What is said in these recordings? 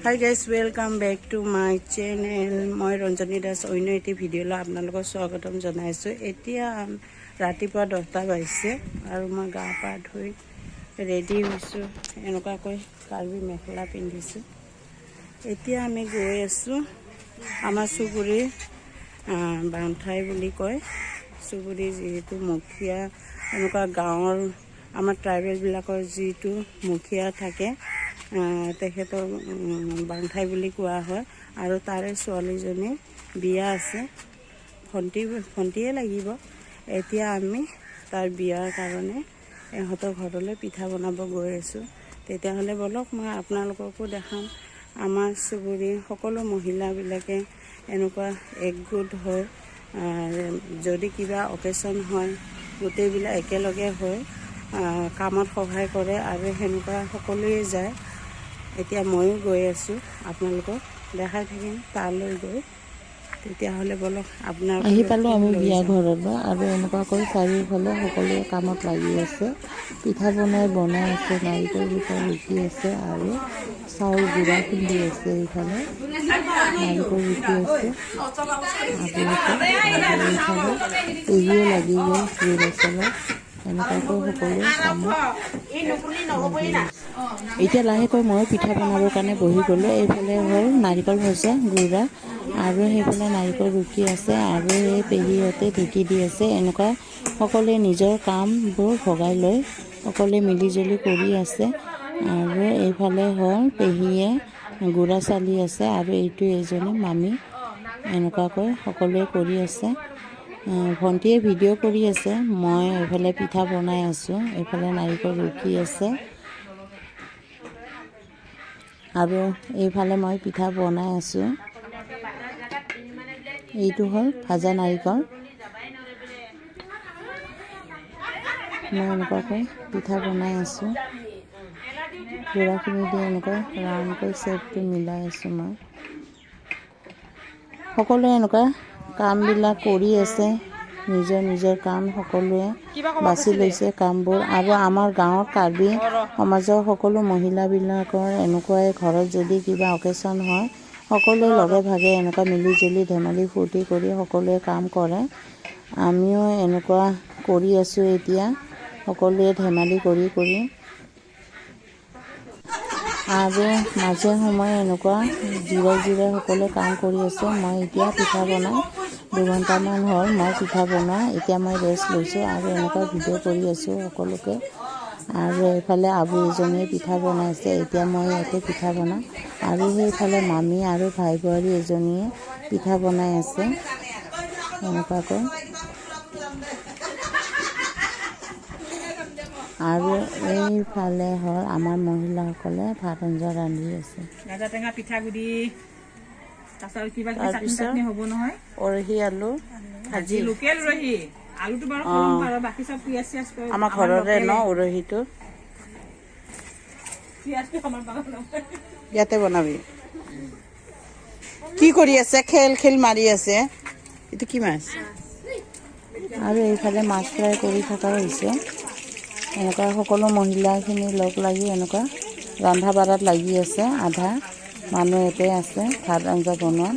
Hi guys, welcome back to my channel. মই ৰঞ্জনী দাস, অন্য এটি ভিডিঅ'লৈ আপোনালোকক স্বাগতম জনাইছোঁ। এতিয়া ৰাতিপুৱা 10টা বাজিছে আৰু মই গা পা ধুই ৰেডি হৈছোঁ। এনেকুৱাকৈ কাৰ্বি মেখেলা পিন্ধিছোঁ। এতিয়া আমি গৈ আছোঁ আমাৰ চুবুৰীৰ বাংঠাই বুলি কয়। চুবুৰীৰ যিহেতু মুখীয়া, এনেকুৱা গাঁৱৰ আমাৰ ট্ৰাইবেলবিলাকৰ যিটো মুখীয়া থাকে, তেখেতক বাংঠাই বুলি কোৱা হয়। আৰু তাৰে ছোৱালীজনী বিয়া আছে, ভণ্টি, ভণ্টিয়ে লাগিব। এতিয়া আমি তাৰ বিয়াৰ কাৰণে ইহঁতৰ ঘৰলৈ পিঠা বনাব গৈ আছোঁ। তেতিয়াহ'লে ব'লক, মই আপোনালোককো দেখাম। আমাৰ চুবুৰীৰ সকলো মহিলাবিলাকে এনেকুৱা একগোট হৈ যদি কিবা অকেশ্যন হয়, গোটেইবিলাক একেলগে হৈ কামত সহায় কৰে আৰু সেনেকুৱা সকলোৱে যায়। এতিয়া ময়ো গৈ আছোঁ, আপোনালোকক দেখাই থাকিম তালৈ গৈ। তেতিয়াহ'লে ব'লক, আপোনালোকক আহি পালোঁ আমি লৈ বিয়া যাওঁ। ঘৰলৈ। আৰু এনেকুৱাকৈ চাৰিওফালে সকলোৱে কামত লাগি আছে। পিঠা বনাই বনাই আছে, নাৰিকল পিঠা ৰুকি আছে আৰু চাউল গুড়া খুন্দি আছে। এইফালে নাৰিকল ৰুকি আছে আবুহঁতে আৰু এইফালে পেহীও লাগি গ'ল গুড় চলত। এনেকুৱাকৈ সকলোৱে কামত লাগি আছে। এতিয়া লাহেকৈ মই পিঠা বনাবৰ কাৰণে বহি গ'লোঁ। এইফালে হ'ল নাৰিকল ভজা গুড়া আৰু সেইফালে নাৰিকল ৰুকি আছে আৰু এই পেহীহঁতে ঢেঁকী দি আছে। এনেকুৱা সকলোৱে নিজৰ কামবোৰ ভগাই লৈ সকলোৱে মিলি জুলি কৰি আছে। আৰু এইফালে হ'ল পেহীয়ে গুড়া চালি আছে আৰু এইটো এজনী মামী। এনেকুৱাকৈ সকলোৱে কৰি আছে। ভণ্টিয়ে ভিডিঅ' কৰি আছে, মই এইফালে পিঠা বনাই আছোঁ। এইফালে নাৰিকল ৰুকি আছে আৰু এইফালে মই পিঠা বনাই আছোঁ। এইটো হ'ল ভাজা নাৰিকল। মই এনেকুৱাকৈ পিঠা বনাই আছোঁ। গুড়াখিনি দি এনেকুৱা ৰাউণ্ডকৈ শ্বেপটো মিলাই আছোঁ মই। সকলোৱে এনেকুৱা কামবিলাক কৰি আছে। নিজৰ নিজৰ কাম সকলোৱে বাছি লৈছে কামবোৰ। আৰু আমাৰ গাঁৱত কাৰ্বি সমাজৰ সকলো মহিলাবিলাকৰ এনেকুৱাই, ঘৰত যদি কিবা অকেশ্যন হয়, সকলোৱে লগে ভাগে এনেকুৱা মিলি জুলি ধেমালি ফূৰ্তি কৰি সকলোৱে কাম কৰে। আমিও এনেকুৱা কৰি আছোঁ এতিয়া, সকলোৱে ধেমালি কৰি কৰি আৰু মাজে সময়ে এনেকুৱা জিৰাই জিৰাই সকলোৱে কাম কৰি আছে। মই এতিয়া পিঠা বনাই 2 ঘণ্টামান হ'ল মই পিঠা বনোৱা। এতিয়া মই ৰেষ্ট লৈছোঁ আৰু এনেকুৱা ভিডিঅ' কৰি আছোঁ সকলোকে। আৰু এইফালে আবু এজনীয়ে পিঠা বনাইছে। এতিয়া মই ইয়াতে পিঠা বনাম আৰু সেইফালে মামী আৰু ভাই বোৱাৰী এজনীয়ে পিঠা বনাই আছে এনেকুৱাকৈ। আৰু এইফালে হ'ল আমাৰ মহিলাসকলে ভাত আঞ্জা ৰান্ধি আছে। গাজা টেঙা, পিঠাগুড়ি, তাৰপিছত কিবা কিবি চাটনি। তাৰপিছত? চাটনি হ'ব নহয়। উৰহি আলু ভাজি। লোকেল উৰহি আলুটো বাৰু কম বাৰু, বাকী চব পিঁয়াজ চিয়াজ আমাৰ ঘৰৰে ন উৰহিটো। পিঁয়াজটো আমাৰ বাগানৰ। ইয়াতে বনাবি। কি কৰি আছে? খেল খেল মাৰি আছে। এইটো কি মাছ? আৰু এইফালে মাছ ফ্ৰাই কৰি থকা হৈছে। এনেকুৱা সকলো মহিলাখিনি লগ লাগি এনেকুৱা ৰন্ধা বঢ়াত লাগি আছে। আধা মানুহ ইয়াতে আছে ভাত আঞ্জা বনোৱাত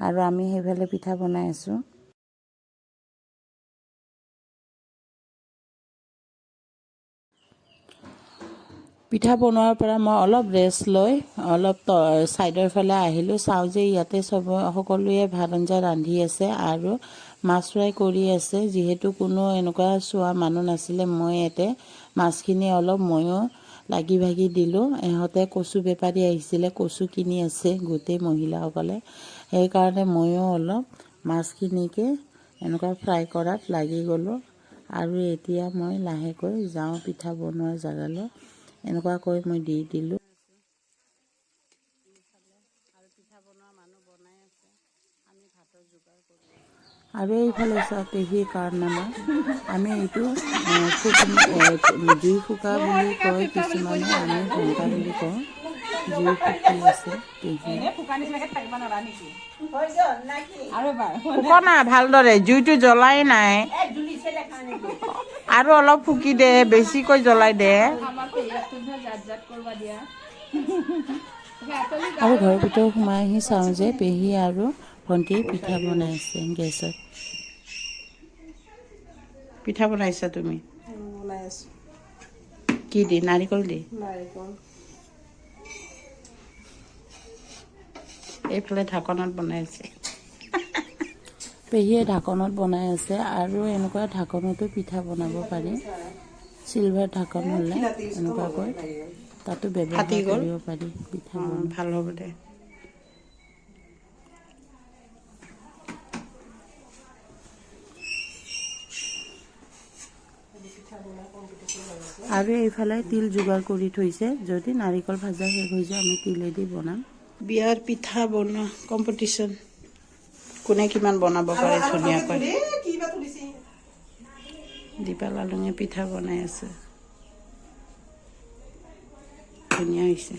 আৰু আমি সেইফালে পিঠা বনাই আছোঁ। পিঠা বনোৱাৰ পৰা মই অলপ ৰেষ্ট লৈ অলপ ছাইডৰ ফালে আহিলোঁ। চাওঁ যে ইয়াতে চব সকলোৱে ভাত আঞ্জা ৰান্ধি আছে আৰু মাছ ফ্ৰাই কৰি আছে। যিহেতু কোনো এনেকুৱা চোৱা মানুহ নাছিলে, মই ইয়াতে মাছখিনি অলপ ময়ো লাগি ভাগি দিলোঁ। ইহঁতে কচু বেপাৰী আহিছিলে, কচু কিনি আছে গোটেই মহিলাসকলে। সেইকাৰণে ময়ো অলপ মাছখিনিকে এনেকুৱা ফ্ৰাই কৰাত লাগি গ'লোঁ। আৰু এতিয়া মই লাহেকৈ যাওঁ পিঠা বনোৱাৰ জেগালৈ। এনেকুৱাকৈ মই দি দিলোঁ। আৰু এইফালে চাওক পেহীৰ কাৰনামা। আমি এইটো জুই ফুকা বুলি কয় কিছুমানে, আমি ভুমকা বুলি কওঁ। জুই ফুকি আছে পেহী। এনে ফুকা নিচিনাকে থাকিব নোৱাৰা নেকি আৰু এবাৰ? ফুক না ভালদৰে, জুইটো জ্বলাই নাই। আৰু অলপ ফুকি দে, বেছিকৈ জ্বলাই দে। আমাৰ পেহীক জাত জাত কৰবা দিয়া। আৰু ঘৰৰ ভিতৰত সোমাই আহি চাওঁ যে পেহী আৰু ভণ্টিয়ে পিঠা বনাই আছে গেছত। পিঠা বনাইছা তুমি? বনাই আছো। কি দি? নাৰিকল দি? নাৰিকল। এইফালে ঢাকনত বনাইছে। পেহীয়ে ঢাকনত বনাই আছে আৰু এনেকুৱা ঢাকনতো পিঠা বনাব পাৰি। চিলভাৰ ঢাকন হ'লে এনেকুৱাকৈ তাতো ব্যৱহাৰ ফাটি গ'ল? কৰিব পাৰি পিঠা অঁ। বনোৱা। ভাল হ'ব দে। আৰু এইফালে তিল যোগাৰ কৰি থৈছে। যদি নাৰিকল ভাজা শেষ হৈ যায়, আমি তিলেদি বনাম। বিয়াৰ পিঠা বনোৱা কম্পিটিশ্যন, কোনে কিমান বনাব পাৰে ধুনীয়াকৈ। কিবা তুলিছে। দীপা লালুঙে পিঠা বনাই আছে। ধুনীয়া হৈছে।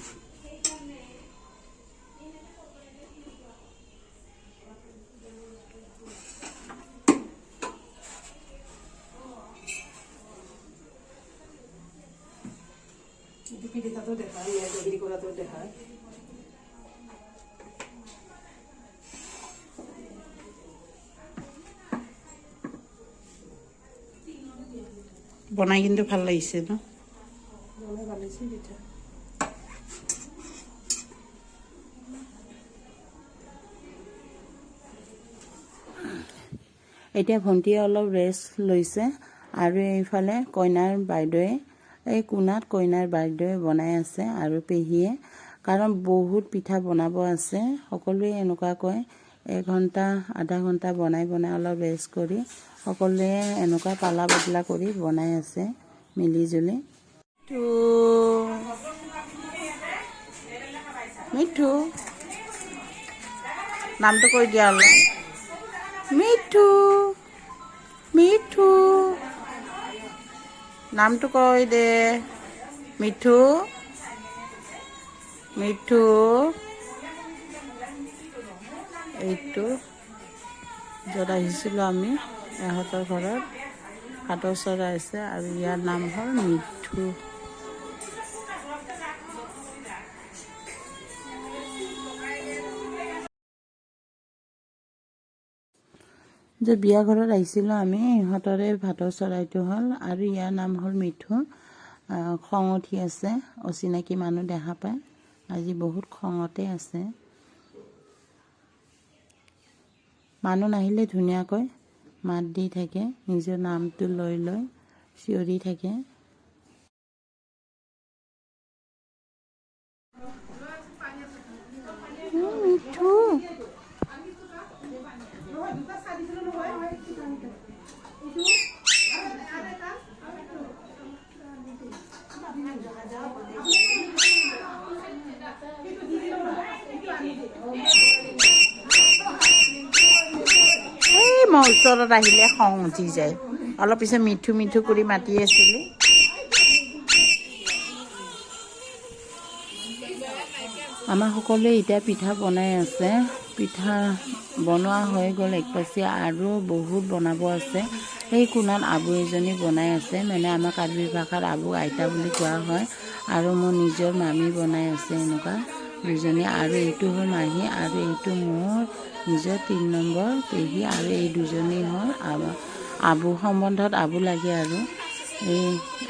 পিঠাটো দেখায়, হেৰি কৰাটো দেখায়। বনাই কিন্তু ভাল লাগিছে ন? বনাই ভাল হৈছে পিঠা। এতিয়া ভণ্টিয়ে অলপ ৰেষ্ট লৈছে আৰু এইফালে কইনাৰ বাইদেৱে, এই কোণাত কইনাৰ বাইদেৱে বনাই আছে আৰু পেহীয়ে, কাৰণ বহুত পিঠা বনাব আছে। সকলোৱে এনেকুৱাকৈ এঘণ্টা আধা ঘণ্টা বনাই বনাই অলপ ৰেষ্ট কৰি সকলোৱে এনেকুৱা পালা বদলা কৰি বনাই আছে মিলি জুলি। মিঠু, মিঠু, নামটো কৈ দিয়া অলপ। মিঠু, মিঠু, নামটো কৈ দে। মিঠু, মিঠু। এইটো য'ত আহিছিলোঁ আমি, ইহঁতৰ ঘৰত ভাটৌ চৰাই আছে আৰু ইয়াৰ নাম হ'ল মিঠু। যে বিয়া ঘৰত আহিছিলোঁ আমি, ইহঁতৰে ভাটৌ চৰাইটো হ'ল আৰু ইয়াৰ নাম হ'ল মিঠু। খং উঠি আছে, অচিনাকি মানুহ দেখা পায় আজি বহুত খঙতে আছে। মানুহ নাহিলে ধুনীয়াকৈ মাত দি থাকে, নিজৰ নামটো লৈ লৈ চিঞৰি থাকে। মিঠু। এই মই ওচৰত আহিলে খং উঠি যায়। অলপ পিছত মিঠু মিঠু কৰি মাতি আছিলি। আমাৰ সকলোৱে এতিয়া পিঠা বনাই আছে। পিঠা বনোৱা হৈ গ'ল এক পাচি, আৰু বহুত বনাব আছে। সেই কোণত আবু এজনী বনাই আছে, মানে আমাৰ কাৰ্বি ভাষাত আবু আইতা বুলি কোৱা হয়। আৰু মোৰ নিজৰ মামী বনাই আছে, এনেকুৱা দুজনী। আৰু এইটো হ'ল মাহী আৰু এইটো মোৰ নিজৰ 3 নম্বৰ পেহী আৰু এই দুজনী হ'ল আবু, সম্বন্ধত আবু লাগে। আৰু এই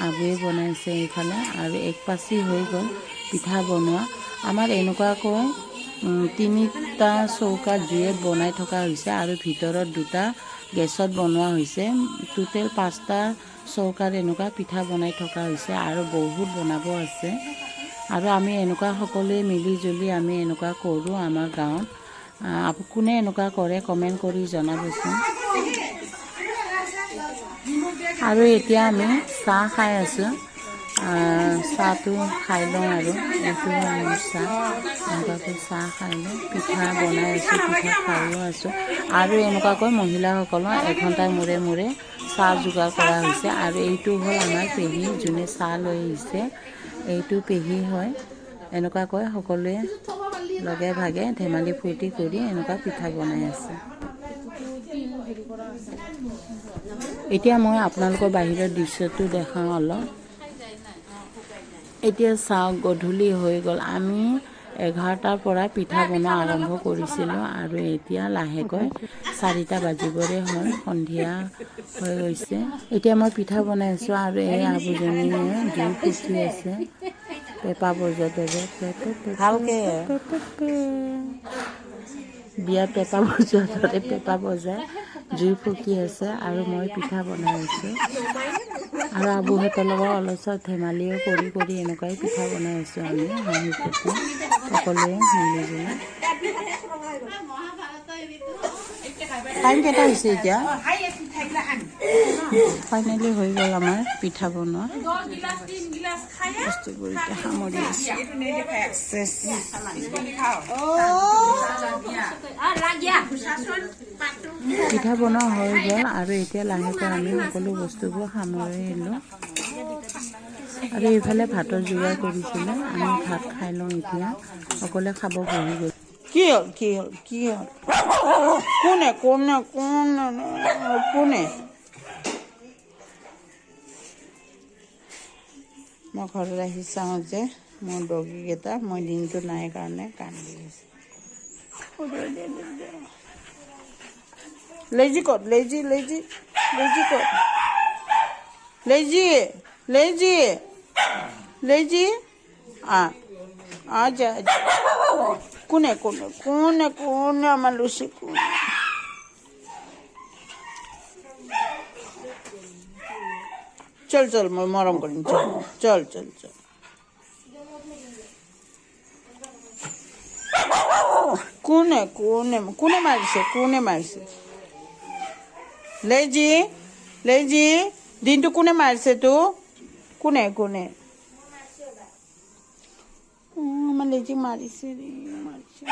আবুৱে বনাইছে এইফালে। আৰু এক পাচি হৈ গ'ল পিঠা বনোৱা। আমাৰ এনেকুৱাকৈ তিনিটা চৌকাত জুইত বনাই থকা হৈছে আৰু ভিতৰত দুটা গেছত বনোৱা হৈছে। টোটেল পাঁচটা চৌকাত এনেকুৱা পিঠা বনাই থকা হৈছে আৰু বহুত বনাব আছে। আৰু আমি এনেকুৱা সকলোৱে মিলি জুলি আমি এনেকুৱা কৰোঁ আমাৰ গাঁৱত। কোনে এনেকুৱা কৰে, কমেণ্ট কৰি জনাবচোন। আৰু এতিয়া আমি চাহ খাই আছোঁ। চাহটো খাই লওঁ। আৰু এইটো হ'ল মোৰ চাহ। এনেকুৱাকৈ চাহ খাই লওঁ। পিঠা বনাই আছোঁ, পিঠা খায়ো আছোঁ। আৰু এনেকুৱাকৈ মহিলাসকলক এঘণ্টাৰ মূৰে মূৰে চাহ যোগাৰ কৰা হৈছে। আৰু এইটো হ'ল আমাৰ পেহী, যোনে চাহ লৈ আহিছে, এইটো পেহী হয়। এনেকুৱাকৈ সকলোৱে লগে ভাগে ধেমালি ফূৰ্তি কৰি এনেকুৱা পিঠা বনাই আছে। এতিয়া মই আপোনালোকৰ বাহিৰৰ দৃশ্যটো দেখাওঁ অলপ। এতিয়া চাওক, গধূলি হৈ গ'ল। আমি 11টাৰ পৰা পিঠা বনোৱা আৰম্ভ কৰিছিলোঁ আৰু এতিয়া লাহেকৈ 4টা বাজিবৰে হ'ল, সন্ধিয়া হৈ গৈছে। এতিয়া মই পিঠা বনাই আছোঁ আৰু এই আবুজনীয়ে জুই ফুকি আছে, পেঁপা বজোৱাৰ দৰে। ভালকে। বিয়াত পেঁপা বজোৱাৰ দৰে পেঁপা বজাই জুই ফুকি আছে আৰু মই পিঠা বনাই আছোঁ। আৰু আবুহঁতৰ লগত অলপ চলপ ধেমালিও কৰি কৰি এনেকুৱাই পিঠা বনাই আছোঁ আমি, হাঁহি ফূৰ্তি সকলোৱে মিলি জুলি। টাইম কেইটা হৈছে এতিয়া? ফাইনেলি হৈ গ'ল আমাৰ পিঠা বনোৱা। বস্তুবোৰ এতিয়া সামৰি আছোঁ। চেচ। পিঠা বনোৱা হৈ গ'ল আৰু এতিয়া লাহেকৈ আমি সকলো বস্তুবোৰ সামৰিলোঁ আৰু এইফালে ভাতৰ যোগাৰ কৰিছিলোঁ। আমি ভাত খাই লওঁ এতিয়া, সকলোৱে খাব বহি গ'ল। কি হ'ল, কি হ'ল, কি হ'ল? কোনে কোনে কোনে কোনে? মই ঘৰত আহি চাওঁ যে মোৰ ডগীকেইটা মই দিনটো নাই কাৰণে কান্দি আছে। লেজি ক'ত? লেজি, লেজি, লেজি ক'ত? লেজি, লেজি, লেজি, আ আজা। কোনে কোনে কোনে কোনে আমাৰ লুচি কোনে? চল চল, মই মৰম কৰিম, চল চল চল চল। কোনে কোনে কোনে মাৰিছে? কোনে মাৰিছে? লেজি, লেজি, দিনটো কোনে মাৰিছে তো? কোনে কোনে আমাৰ লেজি মাৰিছে ৰে, মাৰিছে?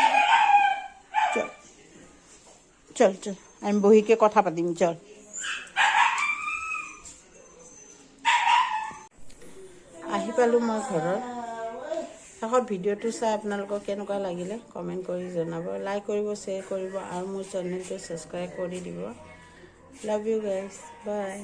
চল চল চল, আমি বহিকে কথা পাতিম, চল। আহি পালোঁ মই ঘৰত। শেষত ভিডিঅ'টো চাই আপোনালোকক কেনেকুৱা লাগিলে কমেণ্ট কৰি জনাব, লাইক কৰিব, শ্বেয়াৰ কৰিব আৰু মোৰ চেনেলটো ছাবস্ক্ৰাইব কৰি দিব। Love you guys, bye.